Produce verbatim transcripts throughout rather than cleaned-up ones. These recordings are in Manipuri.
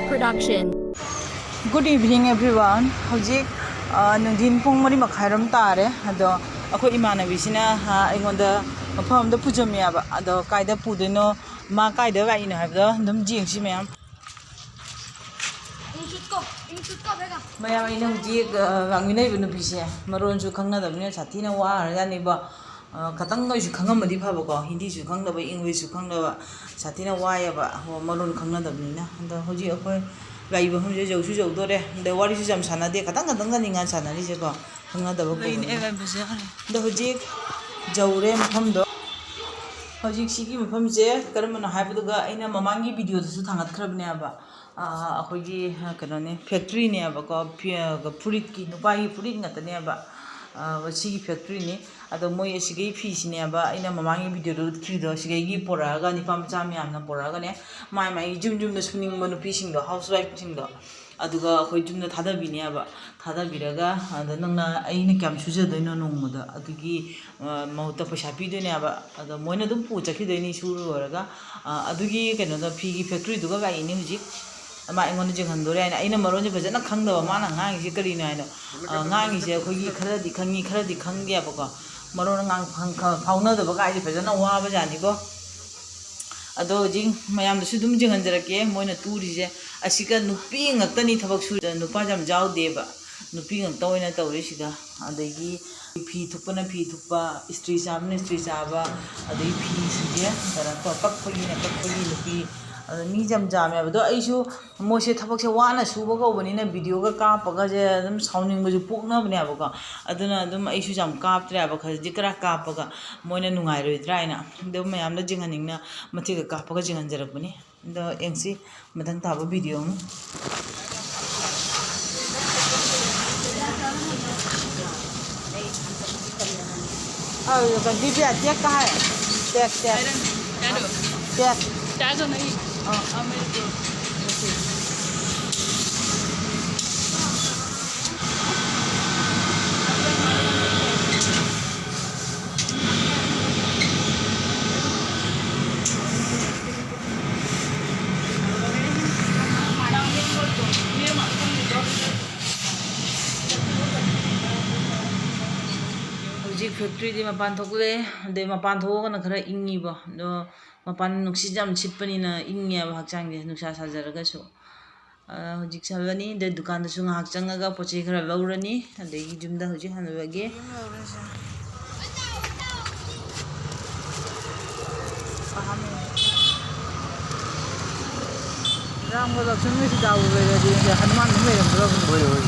Production. Good evening, everyone. ꯍꯧꯖꯤꯛ, ꯑ, ꯅꯨꯡꯊꯤꯟ ꯄꯨꯡ ꯃꯔꯤ ꯃꯈꯥꯏꯔꯣꯝ ꯇꯥꯔꯦ꯫ ꯑꯗꯣ ꯑꯩꯈꯣꯏ ꯏꯃꯥꯟꯅꯕꯤꯁꯤꯅ, ꯑ, ꯑꯩꯉꯣꯟꯗ ꯃꯐꯝ ꯑꯃꯗ ꯄꯨꯖꯝꯃꯦꯕ꯫ ꯑꯗꯣ ꯀꯥꯏꯗ ꯄꯨꯗꯣꯏꯅꯣ, ꯃꯥ ꯀꯥꯏꯗ ꯂꯥꯛꯏꯅꯣ ꯍꯥꯏꯕꯗꯣ ꯑꯗꯨꯝ ꯌꯦꯡꯁꯤ ꯃꯌꯥꯝ꯫ ꯃꯌꯥꯝ, ꯑꯩꯅ ꯍꯧꯖꯤꯛ, ꯑ, ꯉꯥꯡꯃꯤꯟꯅꯔꯤꯕ ꯅꯨꯄꯤꯁꯦ ꯃꯔꯣꯟꯁꯨ ꯈꯪꯅꯗꯕꯅꯤꯅ ꯁꯥꯊꯤꯅ ꯋꯥꯈ꯭ꯔꯖꯥꯠꯅꯤꯕ꯫ ꯑ, ꯈꯇꯪ ꯑꯣꯏꯁꯨ ꯈꯪꯉꯝꯃꯗꯤ ꯐꯕꯀꯣ, ꯍꯤꯟꯗꯤꯁꯨ ꯈꯪꯗꯕ, ꯏꯪꯂꯤꯁꯁꯨ ꯈꯪꯗꯕ, ꯁꯥꯊꯤꯅ ꯋꯥꯏꯌꯦꯕ, ꯍꯣ, ꯃꯔꯣꯟ ꯈꯪꯅꯗꯕꯅꯤꯅ꯫ ꯑꯗꯣ ꯍꯧꯖꯤꯛ ꯑꯩꯈꯣꯏ ꯂꯩꯕ ꯃꯐꯝꯁꯦ ꯌꯧꯁꯨ ꯌꯧꯗꯣꯔꯦ, ꯑꯗ ꯋꯥꯔꯤꯁꯨ ꯌꯥꯝ ꯁꯥꯟꯅꯗꯦ, ꯈꯇꯪ ꯈꯇꯪꯗꯅꯤ ꯉꯥ ꯁꯥꯟꯅꯔꯤꯁꯦꯀꯣ, ꯈꯪꯅꯗꯕ ꯀꯧꯕꯅꯤꯅ꯫ ꯑꯗꯣ ꯍꯧꯖꯤꯛ ꯌꯧꯔꯦ ꯃꯐꯝꯗꯣ꯫ ꯍꯧꯖꯤꯛ ꯁꯤꯒꯤ ꯃꯐꯝꯁꯦ ꯀꯔꯝꯕꯅꯣ ꯍꯥꯏꯕꯗꯨꯒ ꯑꯩꯅ ꯃꯃꯥꯡꯒꯤ ꯚꯤꯗꯤꯑꯣꯗꯁꯨ ꯊꯥꯡꯒꯠꯈ꯭ꯔꯕꯅꯦꯕ꯫ ꯑ, ꯑꯩꯈꯣꯏꯒꯤ, ꯑ, ꯀꯩꯅꯣꯅꯦ, ꯐꯦꯛꯇ꯭ꯔꯤꯅꯦꯕꯀꯣ, ꯐꯤ-, ꯑ, ꯐꯨꯔꯤꯠꯀꯤ, ꯅꯨꯄꯥꯒꯤ ꯐꯨꯔꯤꯠ ꯉꯥꯛꯇꯅꯦꯕ꯫ ꯑ, ꯁꯤꯒꯤ ꯐꯦꯛꯇ꯭ꯔꯤꯅꯤ꯫ ꯑꯗꯣ ꯃꯣꯏ ꯑꯁꯤꯒꯤ ꯐꯤꯁꯤꯅꯦꯕ ꯑꯩꯅ ꯃꯃꯥꯡꯒꯤ ꯚꯤꯗꯤꯑꯣꯗ ꯎꯠꯈꯤꯕꯗꯣ, ꯑꯁꯤꯒꯩꯒꯤ ꯄꯣꯔꯛꯑꯒ ꯅꯨꯄꯥ ꯃꯆꯥ ꯃꯌꯥꯝꯅ ꯄꯣꯔꯛꯑꯒꯅꯦ, ꯃꯥꯏ ꯃꯥꯏ ꯌꯨꯝ ꯌꯨꯝꯗ ꯁꯨꯅꯤꯡꯕ ꯅꯨꯄꯤꯁꯤꯡꯗꯣ, ꯍꯥꯎꯁ ꯋꯥꯏꯐꯁꯤꯡꯗꯣ, ꯑꯗꯨꯒ ꯑꯩꯈꯣꯏ ꯌꯨꯝꯗ ꯊꯥꯗꯕꯤꯅꯦꯕ꯫ ꯊꯥꯗꯕꯤꯔꯒ ꯑꯗ ꯅꯪꯅ ꯑꯩꯅ ꯀꯌꯥꯝ ꯁꯨꯖꯗꯣꯏꯅꯣ ꯅꯣꯡꯃꯗ, ꯑꯗꯨꯒꯤ, ꯑ, ꯃꯍꯨꯠꯇ ꯄꯩꯁꯥ ꯄꯤꯗꯣꯏꯅꯦꯕ꯫ ꯑꯗꯣ ꯃꯣꯏꯅ ꯑꯗꯨꯝ ꯄꯨ ꯆꯠꯈꯤꯗꯣꯏꯅꯤ ꯁꯨ ꯂꯣꯏꯔꯒ꯫ ꯑ, ꯑꯗꯨꯒꯤ ꯀꯩꯅꯣꯗ ꯐꯤꯒꯤ ꯐꯦꯛꯇ꯭ꯔꯤꯗꯨꯒ ꯂꯥꯛꯏꯅꯤ ꯍꯧꯖꯤꯛ꯫ ꯑꯃ ꯑꯩꯉꯣꯟꯗ ꯌꯦꯡꯍꯟꯗꯣꯔꯦ ꯍꯥꯏꯅ꯫ ꯑꯩꯅ ꯃꯔꯣꯟꯁꯦ ꯐꯖꯅ ꯈꯪꯗꯕ, ꯃꯥꯅ ꯉꯥꯡꯉꯤꯁꯦ ꯀꯔꯤꯅꯣ ꯍꯥꯏꯅ꯫ ꯑ, ꯉꯥꯡꯉꯤꯁꯦ ꯑꯩꯈꯣꯏꯒꯤ ꯈꯔꯗꯤ ꯈꯪꯉꯤ, ꯈꯔꯗꯤ ꯈꯪꯗꯦꯕꯀꯣ꯫ ꯃꯔꯣꯟ ꯉꯥꯡ-, ꯐꯪ-, ꯈ-, ꯐꯥꯎꯅꯗꯕ ꯀꯥꯏꯁꯦ ꯐꯖꯅ ꯋꯥꯕꯖꯥꯠꯅꯤꯀꯣ꯫ ꯑꯗꯣ ꯍꯧꯖꯤꯛ ꯃꯌꯥꯝꯗꯁꯨ ꯑꯗꯨꯝ ꯌꯦꯡꯍꯟꯖꯔꯛꯀꯦ꯫ ꯃꯣꯏꯅ ꯇꯨꯔꯤꯁꯦ ꯑꯁꯤꯒ ꯅꯨꯄꯤ ꯉꯥꯛꯇꯅꯤ ꯊꯕꯛ ꯁꯨꯔꯤꯗ, ꯅꯨꯄꯥꯁꯦ ꯌꯥꯝ ꯌꯥꯎꯗꯦꯕ, ꯅꯨꯄꯤ ꯉꯥꯛꯇ ꯑꯣꯏꯅ ꯇꯧꯔꯤꯁꯤꯒ꯫ ꯑꯗꯒꯤ ꯐꯤ ꯊꯨꯞꯄꯅ ꯐꯤ ꯊꯨꯞꯄ, ꯏꯁꯇ꯭ꯔꯤ ꯆꯥꯕꯅ ꯏꯁꯇ꯭ꯔꯤ ꯆꯥꯕ, ꯑꯗꯒꯤ ꯐꯤꯁꯤꯡꯁꯦ ꯀꯩꯅꯣ ꯇꯧ-, ꯀꯛꯄꯒꯤꯅ ꯀꯛꯄꯒꯤ ꯅꯨꯄꯤ, ꯑꯗꯣ ꯃꯤꯁꯦ ꯌꯥꯝ ꯌꯥꯝꯃꯦꯕ꯫ ꯑꯗꯣ ꯑꯩꯁꯨ ꯃꯣꯏꯁꯦ ꯊꯕꯛꯁꯦ ꯋꯥꯅ ꯁꯨꯕ ꯀꯧꯕꯅꯤꯅ ꯚꯤꯗꯤꯑꯣꯒ ꯀꯥꯞꯄꯒꯁꯦ ꯑꯗꯨꯝ ꯁꯥꯎꯅꯤꯡꯕꯁꯨ ꯄꯣꯛꯅꯕꯅꯦꯕꯀꯣ꯫ ꯑꯗꯨꯅ ꯑꯗꯨꯝ ꯑꯩꯁꯨ ꯌꯥꯝ ꯀꯥꯞꯇ꯭ꯔꯦꯕ, ꯈꯖꯤꯛ ꯈꯔ ꯀꯥꯞꯄꯒ ꯃꯣꯏꯅ ꯅꯨꯡꯉꯥꯏꯔꯣꯏꯗ꯭ꯔꯥ ꯍꯥꯏꯅ꯫ ꯑꯗꯨꯝ ꯃꯌꯥꯝꯗ ꯌꯦꯡꯍꯟꯅꯤꯡꯅ ꯃꯊꯦꯛꯀ ꯀꯥꯞꯄꯒ ꯌꯦꯡꯍꯟꯖꯔꯛꯄꯅꯤ꯫ ꯑꯗꯣ ꯌꯦꯡꯁꯤ ꯃꯊꯪ ꯇꯥꯕ ꯚꯤꯗꯤꯑꯣ ꯑꯃ꯫ ꯑꯧ, ꯀꯩꯅꯣ, ꯗꯤꯕꯤꯌꯥ, ꯇꯦꯛ ꯀ ꯍꯥꯏ? ꯇꯦꯛ, ꯇꯦꯛ꯫ ꯀꯩꯅꯣ? ꯇꯦꯛ꯫ ꯇꯦꯛ ꯑꯣ ꯅꯪꯒꯤ? ꯑꯥ꯫ ꯑꯥ, ꯃꯩ ꯇꯦꯛ꯫ ꯍꯧꯖꯤꯛ factoryꯗꯤ ꯃꯄꯥꯟ ꯊꯣꯛꯂꯛꯑꯦ, ꯑꯗꯩ ꯃꯄꯥꯟ ꯊꯣꯛꯑꯒꯅ ꯈꯔ ꯏꯪꯉꯤꯕ, ꯑꯗꯣ ꯃꯄꯥꯟ ꯅꯨꯡꯁꯤꯠ ꯌꯥꯝ ꯁꯤꯠꯄꯅꯤꯅ ꯏꯪꯉꯦꯕ ꯍꯛꯆꯥꯡꯁꯦ, ꯅꯨꯡꯁꯥ ꯁꯥꯖꯔꯒꯁꯨ꯫ ꯑ, ꯍꯧꯖꯤꯛ ꯁꯥꯕꯅꯤ, ꯑꯗꯩ ꯗꯨꯀꯥꯟꯗꯁꯨ ꯉꯥꯏꯍꯥꯛ ꯆꯪꯉꯒ ꯄꯣꯠ ꯆꯩ ꯈꯔ ꯂꯧꯔꯅꯤ, ꯑꯗꯒꯤ ꯌꯨꯝꯗ ꯍꯧꯖꯤꯛ ꯍꯜꯂꯨꯔꯒꯦ꯫ ꯔꯥꯝꯒ ꯂꯛꯁꯃꯤꯒ ꯁꯤꯇꯥꯕꯨ ꯂꯩꯔꯗꯤ ꯍꯅꯨꯃꯥꯟ ꯑꯗꯨꯝ ꯂꯩꯔꯝꯒꯗꯕꯅꯤ꯫ ꯍꯣꯏ, ꯍꯣꯏ꯫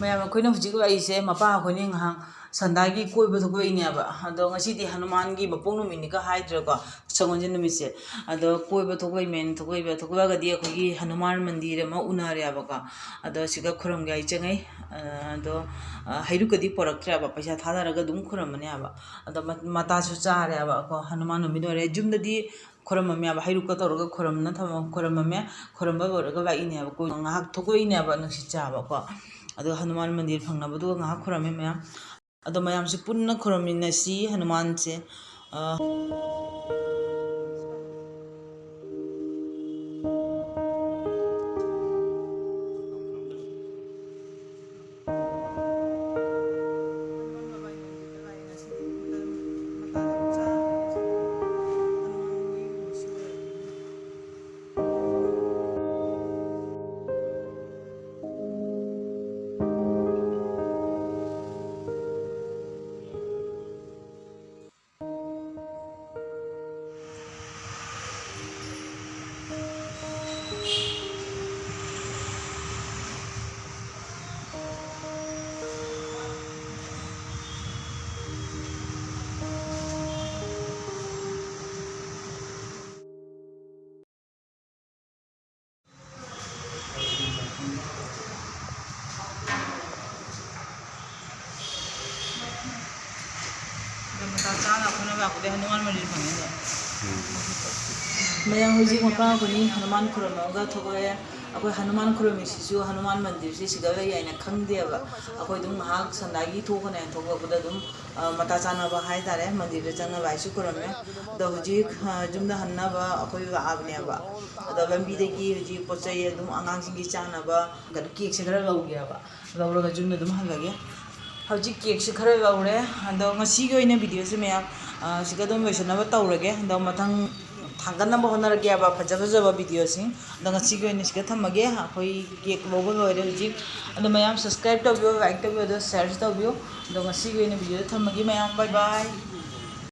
ꯃꯌꯥꯝ, ꯑꯩꯈꯣꯏꯅ ꯍꯧꯖꯤꯛ ꯂꯥꯛꯏꯁꯦ, ꯃꯄꯥ ꯑꯩꯈꯣꯏꯅꯤ ꯉꯥꯏꯍꯥꯛ ꯁꯟꯗꯥꯒꯤ ꯀꯣꯏꯕ ꯊꯣꯛꯂꯛꯏꯅꯦꯕ꯫ ꯑꯗꯣ ꯉꯁꯤꯗꯤ ꯍꯅꯨꯃꯥꯟꯒꯤ ꯃꯄꯣꯛ ꯅꯨꯃꯤꯠꯅꯤꯒ ꯍꯥꯏꯗ꯭ꯔꯦꯀꯣ, ꯁꯒꯣꯜꯁꯦꯟ ꯅꯨꯃꯤꯠꯁꯦ꯫ ꯑꯗꯣ ꯀꯣꯏꯕ ꯊꯣꯛꯂꯛꯏ, ꯃꯦꯟ ꯊꯣꯛꯂꯛꯏꯕ, ꯊꯣꯛꯂꯛꯑꯒꯗꯤ ꯑꯩꯈꯣꯏꯒꯤ ꯍꯅꯨꯃꯥꯟ ꯃꯟꯗꯤꯔ ꯑꯃ ꯎꯅꯔꯦꯕꯀꯣ꯫ ꯑꯗꯣ ꯁꯤꯒ ꯈꯨꯔꯨꯝꯒꯦ ꯑꯩ ꯆꯪꯉꯛꯏ꯫ ꯑ, ꯑꯗꯣ, ꯑ, ꯍꯩꯔꯨꯛꯀꯗꯤ ꯄꯣꯔꯛꯇ꯭ꯔꯦꯕ, ꯄꯩꯁꯥ ꯊꯥꯗꯔꯒ ꯑꯗꯨꯝ ꯈꯨꯔꯨꯝꯕꯅꯦꯕ꯫ ꯑꯗꯣ ꯃ-, ꯃꯇꯥꯁꯨ ꯆꯥꯔꯦꯕꯀꯣ, ꯍꯅꯨꯃꯥꯟ ꯅꯨꯃꯤꯠ ꯑꯣꯏꯔꯦ꯫ ꯌꯨꯝꯗꯗꯤ ꯈꯨꯔꯨꯝꯃꯝꯃꯦꯕ, ꯍꯩꯔꯨꯛꯀ ꯇꯧꯔꯒ ꯈꯨꯔꯨꯝꯅ ꯊꯝꯃ-, ꯈꯨꯔꯨꯝꯃꯝꯃꯦ꯫ ꯈꯨꯔꯨꯝꯕ ꯂꯣꯏꯔꯒ ꯂꯥꯛꯏꯅꯦꯕꯀꯣ, ꯉꯥꯏꯍꯥꯛ ꯊꯣꯛꯂꯛꯏꯅꯦꯕ ꯅꯨꯡꯁꯤꯠ ꯆꯥꯕꯀꯣ꯫ ꯑꯗꯣ ꯍꯅꯨꯃꯥꯟ ꯃꯟꯗꯤꯔ ꯐꯪꯅꯕꯗꯨꯒ ꯉꯥꯏꯍꯥꯛ ꯈꯨꯔꯨꯝꯃꯦ ꯃꯌꯥꯝ꯫ ꯑꯗꯣ ꯃꯌꯥꯝꯁꯨ ꯄꯨꯟꯅ ꯈꯨꯔꯨꯝꯃꯤꯟꯅꯁꯤ ꯍꯅꯨꯃꯥꯟꯁꯦ꯫ ꯑ, ꯑꯗꯣ ꯃꯇꯥ ꯆꯥꯅ ꯑꯩꯈꯣꯏꯅ ꯂꯥꯛꯄꯗꯤ ꯍꯅꯨꯃꯥꯟ ꯃꯟꯗꯤꯔ ꯐꯪꯉꯦ꯫ ꯃꯌꯥꯝ ꯍꯧꯖꯤꯛ ꯃꯄꯥ ꯑꯩꯈꯣꯏꯅꯤ ꯍꯅꯨꯃꯥꯟ ꯈꯨꯔꯨꯝꯃꯒ ꯊꯣꯛꯂꯛꯑꯦ꯫ ꯑꯩꯈꯣꯏ ꯍꯅꯨꯃꯥꯟ ꯈꯨꯔꯨꯝꯃꯤꯁꯤꯁꯨ ꯍꯅꯨꯃꯥꯟ ꯃꯟꯗꯤꯔꯁꯤ ꯁꯤꯗ ꯂꯩ ꯍꯥꯏꯅ ꯈꯪꯗꯦꯕ꯫ ꯑꯩꯈꯣꯏ ꯑꯗꯨꯝ ꯉꯥꯏꯍꯥꯛ ꯁꯟꯗꯥꯒꯤ ꯊꯣꯛꯀꯅꯦꯅ ꯊꯣꯛꯂꯛꯄꯗ ꯑꯗꯨꯝ, ꯑ, ꯃꯇꯥ ꯆꯥꯅꯕ ꯍꯥꯏꯇꯥꯔꯦ, ꯃꯟꯗꯤꯔꯗ ꯆꯪꯉꯒ ꯂꯥꯏꯁꯨ ꯈꯨꯔꯨꯝꯃꯦ꯫ ꯑꯗꯣ ꯍꯧꯖꯤꯛ, ꯑ, ꯌꯨꯝꯗ ꯍꯟꯅꯕ ꯑꯩꯈꯣꯏ ꯂꯥꯛꯑꯕꯅꯦꯕ꯫ ꯑꯗꯣ ꯂꯝꯕꯤꯗꯒꯤ ꯍꯧꯖꯤꯛ ꯄꯣꯠ ꯆꯩ ꯑꯗꯨꯝ ꯑꯉꯥꯡꯁꯤꯡꯒꯤ ꯆꯥꯅꯕ ꯀꯦꯛꯁꯦ ꯈꯔ ꯂꯧꯒꯦꯕ, ꯂꯧꯔꯒ ꯌꯨꯝꯗ ꯑꯗꯨꯝ ꯍꯜꯂꯒꯦ꯫ ꯍꯧꯖꯤꯛ cakeꯁꯦ ꯈꯔ ꯂꯧꯔꯦ꯫ ꯑꯗꯣ ꯉꯁꯤꯒꯤ ꯑꯣꯏꯅ videoꯁꯦ ꯃꯌꯥꯝ, ꯑ, ꯁꯤꯒ ꯑꯗꯨꯝ ꯂꯣꯏꯁꯤꯟꯅꯕ ꯇꯧꯔꯒꯦ꯫ ꯑꯗꯣ ꯃꯊꯪ ꯊꯥꯡꯒꯠꯅꯕ ꯍꯣꯠꯅꯔꯛꯀꯦꯕ, ꯐꯖ ꯐꯖꯕ videoꯁꯤꯡ꯫ ꯑꯗꯣ ꯉꯁꯤꯒꯤ ꯑꯣꯏꯅ ꯁꯤꯗ ꯊꯝꯃꯒꯦ꯫ ꯑꯩꯈꯣꯏ cake ꯂꯧꯕ ꯂꯣꯏꯔꯦ ꯍꯧꯖꯤꯛ꯫ ꯑꯗꯣ ꯃꯌꯥꯝ subscribe ꯇꯧꯕꯤꯌꯨ, like ꯇꯧꯕꯤꯌꯨ, ꯑꯗꯣ shareꯁꯨ ꯇꯧꯕꯤꯌꯨ꯫ ꯑꯗꯣ ꯉꯁꯤꯒꯤ ꯑꯣꯏꯅ videoꯗ ꯊꯝꯃꯒꯦ ꯃꯌꯥꯝ, bye bye꯫